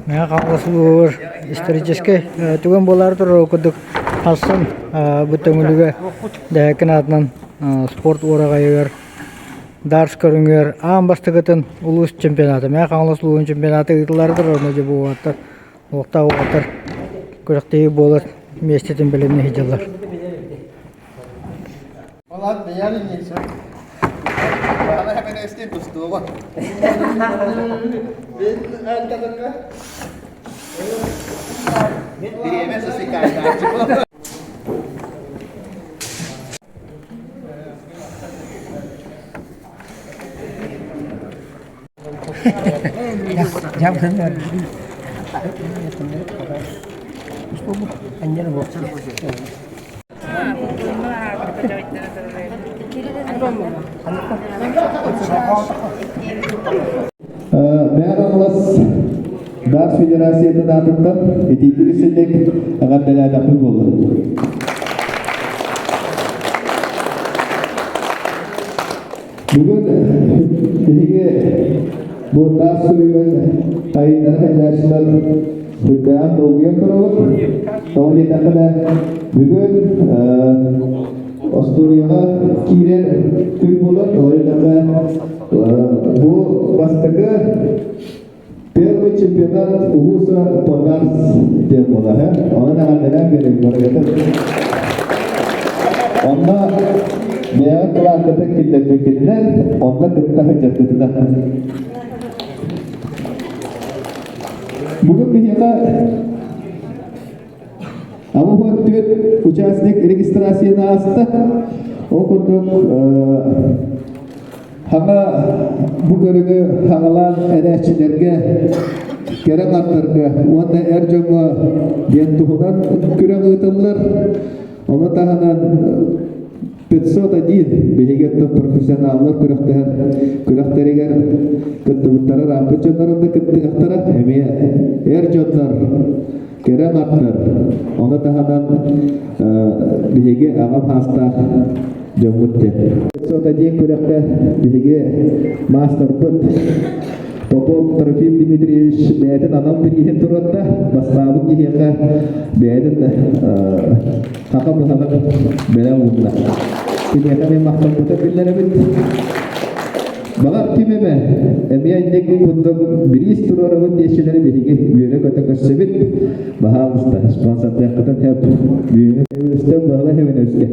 Мэҥэ Хаҥалас улууһугар историческай түгэн буолаары турар курдук ахсын бу Төҥүлүгэ Дэһэкин аатынан спорт уораҕайыгар дартс көрүҥүгэр аан бастакытын улуус чемпионата Мэҥэ Хаҥалас улууһун чемпионата ыытыллаары турар онно дьэ бу уолаттар уохтаах уолаттар күрэхтэһии буолар миэстэтин бэлэмнии сылдьаллар. Мэҥэ Хаҥалас Даар Федерациятын аатыттан итиитик истинник эҕэрдэлээтэхпит буоллун. Бүгүн биһиги бу таас суруйун тайыннара сылдьааччылар сүрдээҕин долгуйан турабыт. Тоҕо диэтэххинэ, бүгүн остуоруйаҕа киирэр күн буолар. Тоҕо диэтэххэ, бу бастакы первый чемпионат улууса по дартс диэн буолар. Онон эҕэрдэлээн биэрэбит барыгытын. Онно бэйэҕит кылааккытын киллэрбиккитинэн, онно кытта сылдьаргытынан. Бүгүн биһиэхэ 84 участник регистрацияны ааста. Ол курдук Хаҥа бу көрүҥү хаҥалаан эрээччилэргэ, кэрэ аҥардарга уонна эр дьоҥҥо диэн туһунан күрэх ыытыллар. Ону таһынан 501 биһиги оттон профессионаллар күрэхтэһэр күрэхтэригэр кыттыбыттара ырааппыт дьоннорун да кыттыахтара. Эмиэ эр дьоннор, кэрэ аҥардар. Ону таһынан биһиги аҕам саастаах дьоммут диэн. 501 күрэххэ биһиги маастарбыт Попов Трофим Дмитриевич бэйэтин анал бирииһин туруорда. Бастаабыт киһиэхэ бэйэтин хаха быһаҕын бэлэм уунна. Киниэхэ мен махтаммыта биллэрэбит. Баҕар ким эмэ эмиэ инник курдук бириис туруорабыт диэччилэри биһиги үөрэ-көтө көрсөбүт. Баһаалыста, спонсордыаххытын сөп. Бүгүҥҥү өстөөх баһылай Хевеневскэ.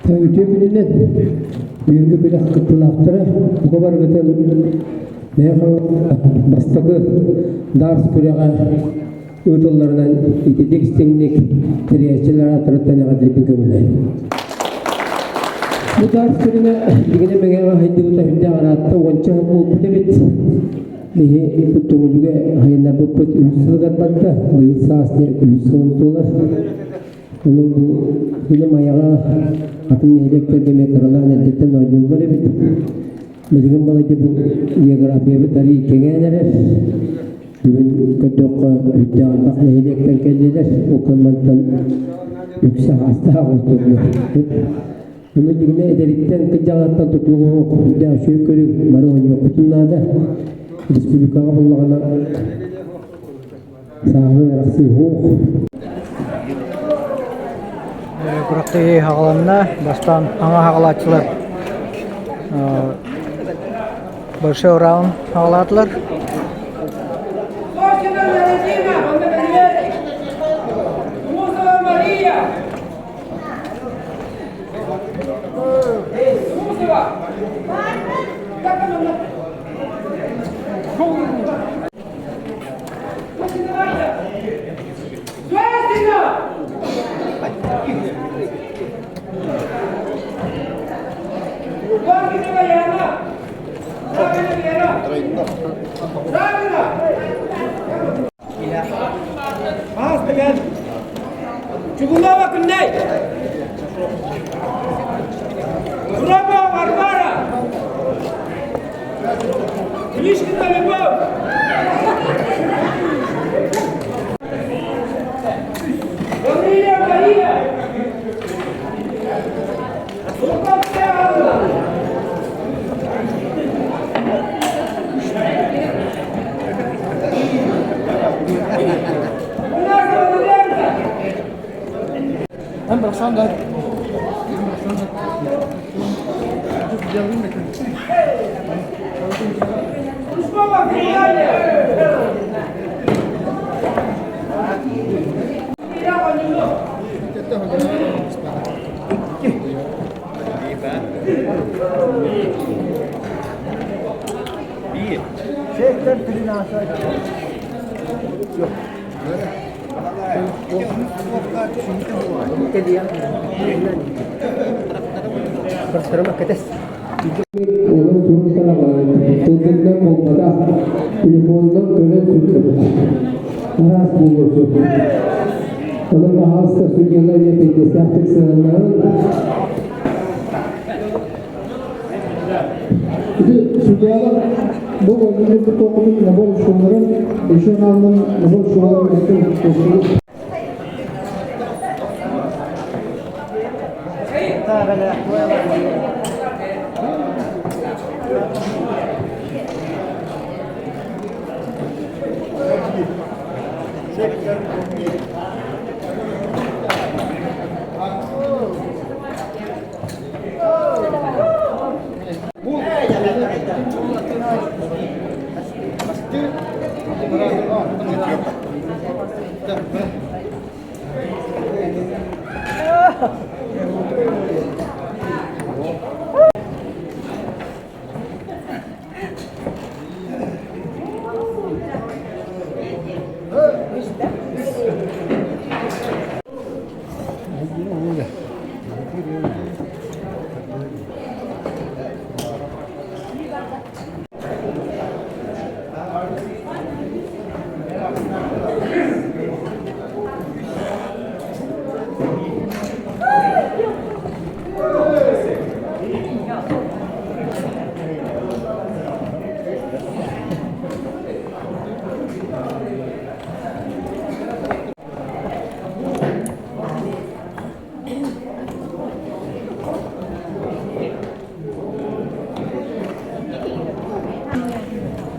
Үтүө күнүнэн бүгүҥҥү күрэх кыттыылаахтара бука барыгытын Мэҥэ бастакы дартс күрэҕэ ыытылларынан ититик истиҥник тэрийээччилэр ааттарыттан эҕэрдэлиибин көҥүллэһин. Бу дартс күрүҥэ билигин Мэҥэҕэ сайдыбыта сүрдээх ыраатта уонча сыл буолбут эбит. Биһи Төҥүлүгэ сайыннарбыппыт үһүс сылыгар барда, быйыл саас диэн үһүс сылын туолар. Онон бу билим айаҕа атын нэһилиэктэргэ эмиэ кыралаан эрдэттэн оонньууллар эбит. Билигин балайда бу географиябыт арыый кэҥээн эрэр. Бүгүн көрдөххө, үрдээх элбэх нэһилиэктэн кэллилэр. Ол мантан үксэ хаастаах олордулар. Онон дьиҥинэ эдэриттэн, кырдьаҕаһыттан тутулуга суох үрдээх үчүгэй көрүҥ бары оонньуохпутун наада. Республикаҕа буллаҕына Сааһынан арахсыы суох. Күрэхтэһии аҕаланна. Бастаан аҥа аҕалааччылар большой раунд аҕалаатылар. Чугунова Күннэй! Журабова Варвара! Мишкина Любовь! Гаврилия Мария! Луковская Анна! Лужкова Наталья! Илья Ванюнов! Онон суруктара тылдынан буолбатах, телефонунан көрөн суруйабыт. Араас буолуо сөп. Онон баһаалыста судьуйалар эппиэтинэстээхтик сыһыаннаһын. Ити судьялар бу оонньууну тоқымын набор шуларын, еще аналын набор шуларын өттө.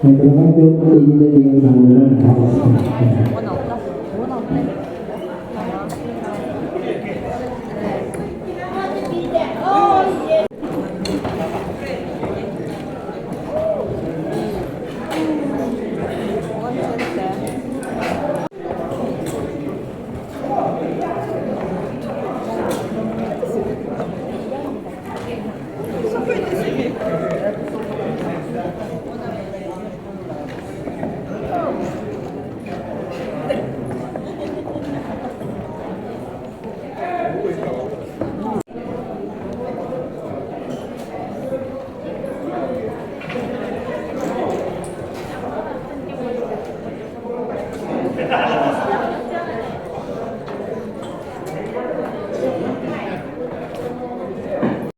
Мындырҕан дьон иннинэ диэн таҥнаран хаалыстар.